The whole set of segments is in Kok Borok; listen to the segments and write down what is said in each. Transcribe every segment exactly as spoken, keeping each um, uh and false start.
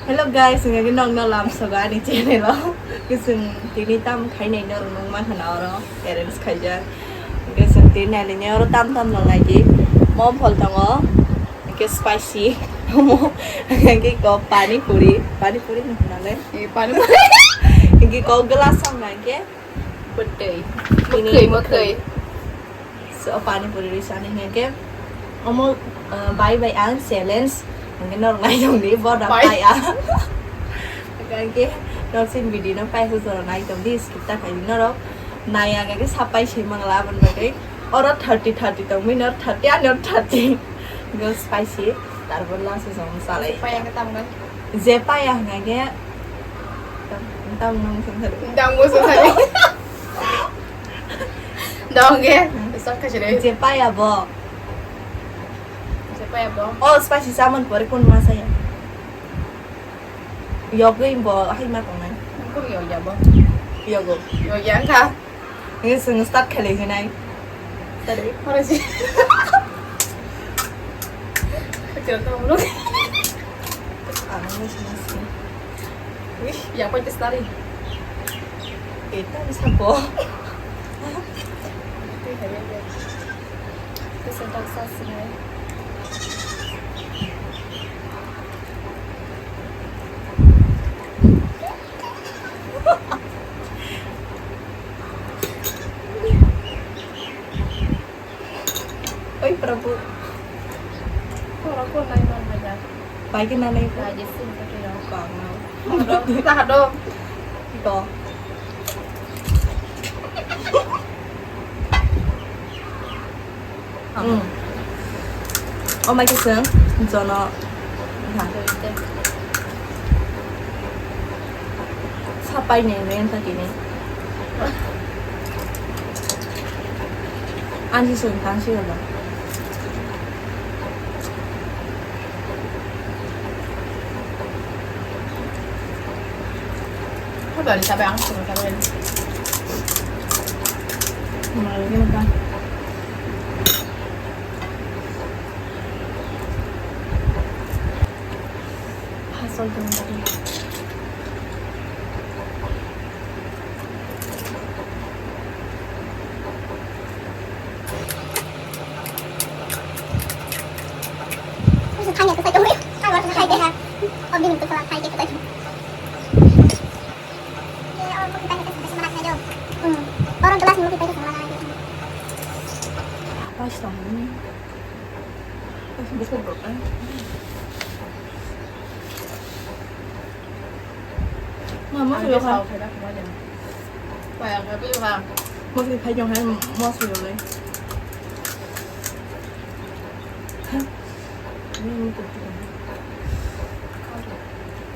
Hello guys, wngkha khe nokno lamsogo ani channel o. Khe chwng tini tam khainai norok nukma khna oro arrange khaijak. Hwnkhe chwng tini nailini oro tam tam no naidi. Mom phol tongo. Hwnkhe spicy. Hwnkhe ko pani puri. Pani puri hwnkhe nale. Eh, pani puri. Hwnkhe ko glass o hwnkhe Bwtwi. Tini Mwkhwi, mwkhwi. Mwkhwi. So, pani puri rwi sani hwnkhe omo, uh, bai bai ang challenge. Hwnkhe norok naitongdi, boda Bai. Pai ang. Hwnkhe norok chini video no paisa jora naitongdi, skip ta khaidi norok. Nai ang khe sapai se mangla aboni bagwi. Oro thirty, thirty tongwi, nor thirty, anor thirty. Go spicy. Tarpor last o jong salai. Pai ang khe tamo. Je paya hwnkhe tam, tam nung sung sari. Tam nung sung sari. Dong ge, start khaisire. Je paya bo. Je paya bo. Oh, spicy salmon pore kun ma saya. Yogwi bo hai ma tongnai. Kun yo ya bo. Yogo. Yo ya kha. Ini sung start khalai hinai. Tadi. Mana sih? Kecil tuh belum. Anu masih masih. Wih, ya apa itu tadi? Kita bisa po. Itu saya lihat. Itu sedang sasnya. Oi, Prabhu. Ora ko nai man maya. Pai ke nanai ko. Aje sin ko te ko no. Ado, ta ado. To. Hmm. O mai khe chwng jono ha. Sapai ni renta kini. Ansi chwng tang si holo. Haba ni sabai ang chwng sabai. Mal ni ka. Hasol tong tadi. Ma, mosri kha. Mosri khai jong hai, mosri jong lai.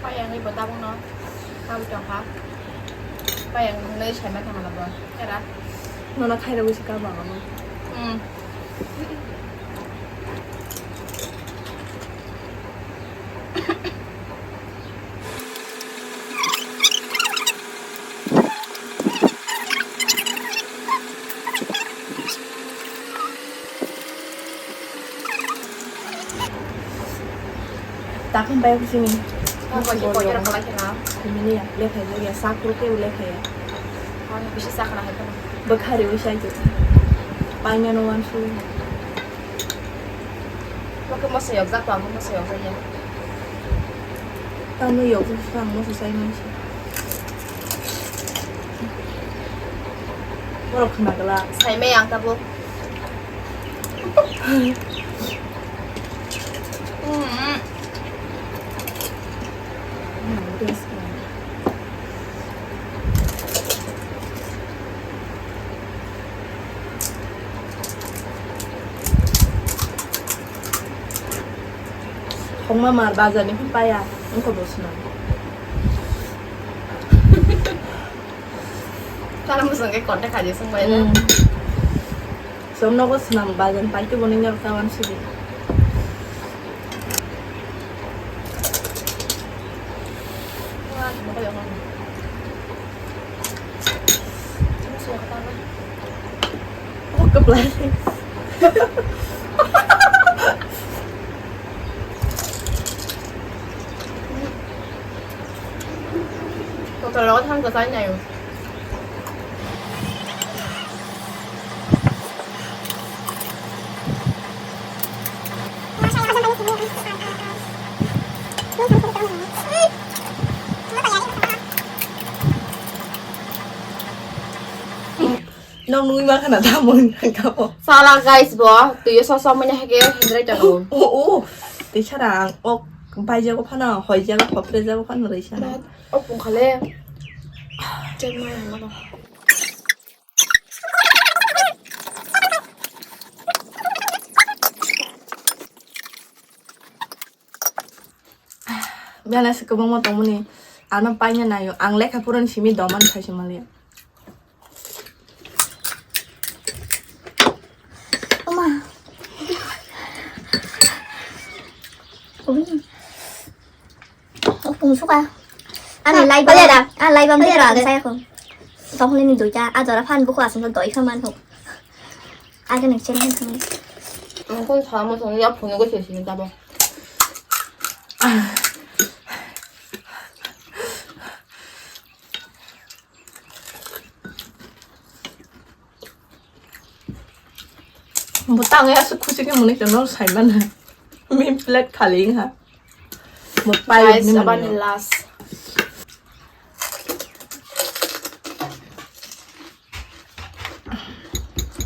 Payang ni bo tabuk no. Tabuk tong kha. Payang ni sai ma thang la bo. Era. Nono khai rogwi se ka ba abo. Hmm. Takam bai kusini. Takam bai kusini. Ini ya, lekha ya, ya, sakul ke lekha ya. Oh, bisa sakna hai kan. Bekhari usai tu. Panya no wan su. Oke, masa yok, zak pang, masa yok, ya. Tamo yok, sang mo susai man si. Borok khna gala. Sai me yang tabuk. Hmm. Hmm, taste man. Khongma mar bazar ni paya, wngkha bo swnam. Tara mwsang khe contact khaidi swngbai na. Hmm. Som nogo swnam bazar pai tu bo nini tawan sidi. Oh, kebelah. Ako thang kasai nayo. Nong nungwi ma khana tamo nang kamo. Sala guys bo, tuyo soso manya hake hindrai tamo. O o. Tei sara ang ok bai jago phano, hoi jago, hopre jago phano rei sana. O pung khale. Chek mai ang mano. Bela se kwbangma tongmani ano paina nayo. Ang lekha purani simi doman khaisi maliya. Oma. Ui. Pung suka. Ano live bang, ah live bang video age saya ko. Tong ni duita a jora phan buku asung doi khaman ho. Age nek chen han thang. Ang kon sama thang ya phone ko sesi ni tabo. Bo tang ya se khusi ke muni ke no sai mana. Min plate khali ha. Mo pai guys, ni abani muni. Last.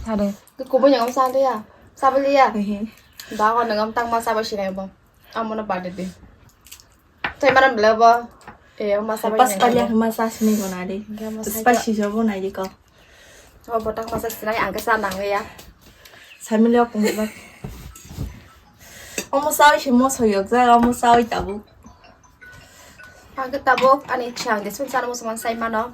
Ade. Ke kubo nyangam sa ya. Sabali ya. Hehe. Da ko nangam tang ma saba sinai bo. Amo na bade de. Tei mana bela bo. Eh, masa bai. Pas kali aku masa sini ko nadi. Spicy jo bo nai ko. Oh, botak masa sinai ang kesa nang ya. Samili aku masa. Omo sawi si mo soyok ja, omo sawi tabu. Ang ke tabuk ani chang de sun sana mo saman sai mano.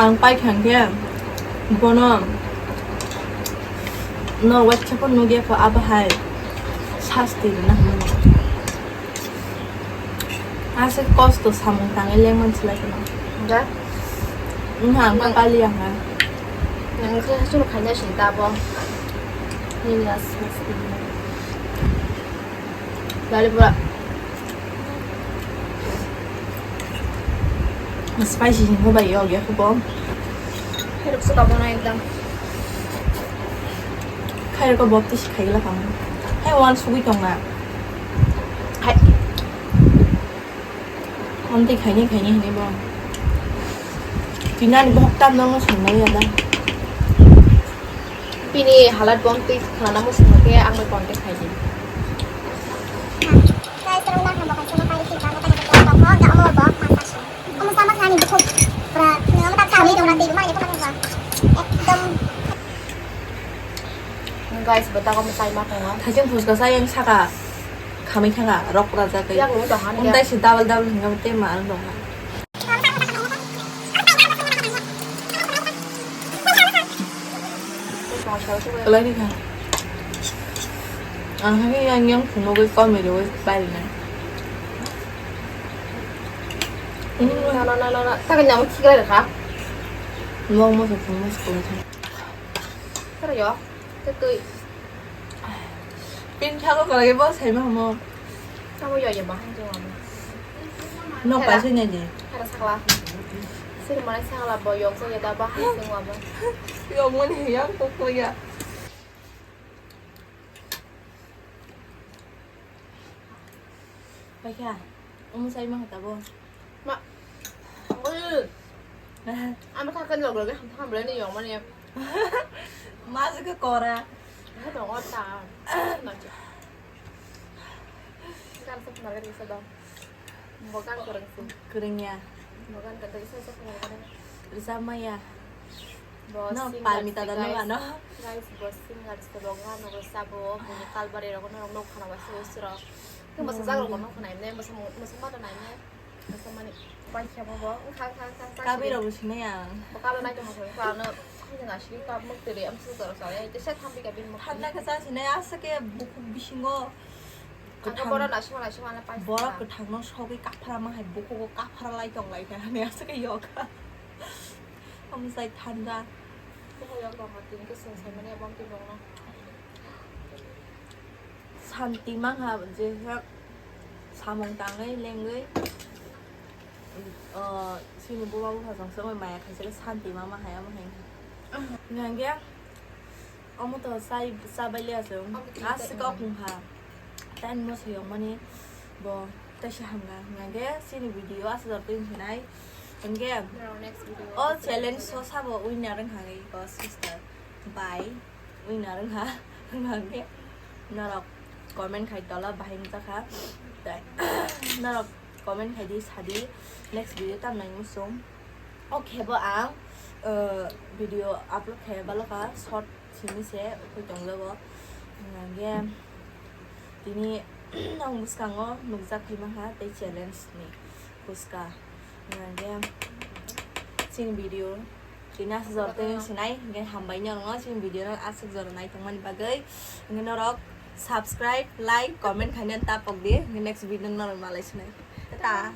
Ang paikha hwnkhe bono no WhatsApp-o nukya kho, abo hai sasti rwna hwnwi. Aswk kosto samung tangwi lengmani swlai kheno. Hwnkhe? Wngkha, ang khe paliya hwnka. Nwng khe hasono khaina sini ta abo. Nini aswk sasti. Bari pura. Spicy hwnwi bai yokya khubo. Khairok se kabana ekdam. Khairok bo tisi khaigla kamo. Hai wan sugui tongna. Hai. Amtwi khaini khaini hwnwi bo. Tinani bhokta no swngnai ya da. Bini halat bo amtwi khana mo swngkhe ang bai contact khaidi. Guys, rwna hwnba kaisa na kari sirka na kari sirka tongkho, da omo bo masa se. Omo sama sani bukuk. Pura, omo ta kami dong na tei mai ko ba. Ekdom. Guys, bata ko sai ma tong. Thajin phuska sai yang saka. Kami thanga rok raja kai. Yang lu dong han ya. Untai si double double hingga te ma ang dong. Kalai ni kha. Ang hagi yang yang phungo goi kom ri goi pai na. No, no, no, no, no. Takin yang thik lai kha. Long mo sa phungo sa kalai kha. Kara yo. Te tui. Pin kha ko kalai bo sai ma mo. Tamo yo ye bahai jeng abo. No paisa nai di. Hera sakla. Sir mane sakla bo yok jeng da bahai jeng abo. Yok mani yang kok ko ya. Paikha. Omo sai ma hata bo. Ma. Oi. Ama thakan log log ham tham le ni yok mani. Ma se ke kora. Ha dong ta. Kar sa phunarga ni sa dong. Bo gan kwrwng si. Kwrwng ya. Bo gan kwrwng sa sa phunarga. Rwchap maya. Bo no, singer Palmita si, da no guys. Ano. Guys, bo singer si, bo gan rwchap bo, bini kalbari rok no rok no khana ba si usro. Khe masa jak rok no khana ne, masa masa ma da nai ne. Masa mani pai khe bo bo. Khang khang khang khang. Kabi rok bo sinai ang. Bo kalo nai to ha khang khang no. Khang na si ka muk tere am su tor sa. Te sa thambi ka bin muk. Thamna khe cha sinai asa ke bukhuk bisingo. Ang khe borok nasima nasima na paisa. Borok kwthangno sogwi kaphra ma hai bukhugo kaphra lai tong lai kha hwnwi aswk khe yok. Omo sai thanda. Santi mangha je samung tangwi lengwi, o, chini buma bupha song songwi maya khaisale santi mama hai amo hai wngkha. Hingkhe omo to chai chabai liya chwng. Aswk kok wngkha. Tain mo siyong mani bo taisa hamkha. Hingkhe chini video aswk jor twi wngkha nai. Hingkhe o challenge so sabo winner wngkha nai ko sister. Bye. Winner wngkha, wngkha khe norok comment khai tola bahai wngjakha. Tai norok comment khai di, sadi next video tam nai muchung. O khe bo ang, uh, video upload khai baloka short simi se koi tongjago. Hingkhe tini ang bwskango nukjak khai mankha tei challenge ni phuska. Hingkhe chini video tini aswk jora twi sinai, hingkhe hambai norokno chini video no aswk jora naitongmani bagwi. Hingkhe norok subscribe, like, comment khaina tapok di. Hingkhe next video norok malai sinai. Tata.